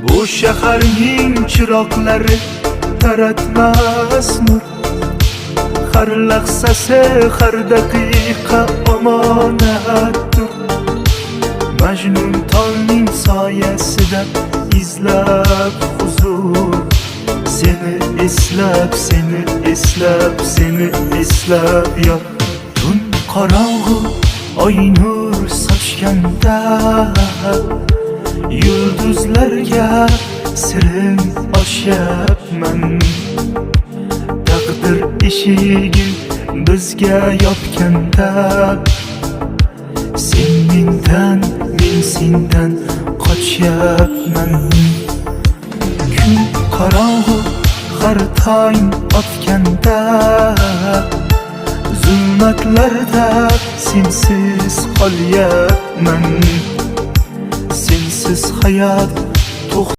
Bu shaharning chiroqlari taratmas nur. Har lahzasi, har daqiqa omonatdir. Majnun tolning soyasida izlab huzur. Seni eslab, seni eslab, seni eslab yor. Tun qorong'u, oy nur sochganda, yulduzlarga sirim ochyapman. Taqdir eshigin bizga yopganda, sen mendan, men sendan qochyapman. Kun qorong'u, har tong otganda, zulmatlarda sensiz qolyapman. Sensiz hayot.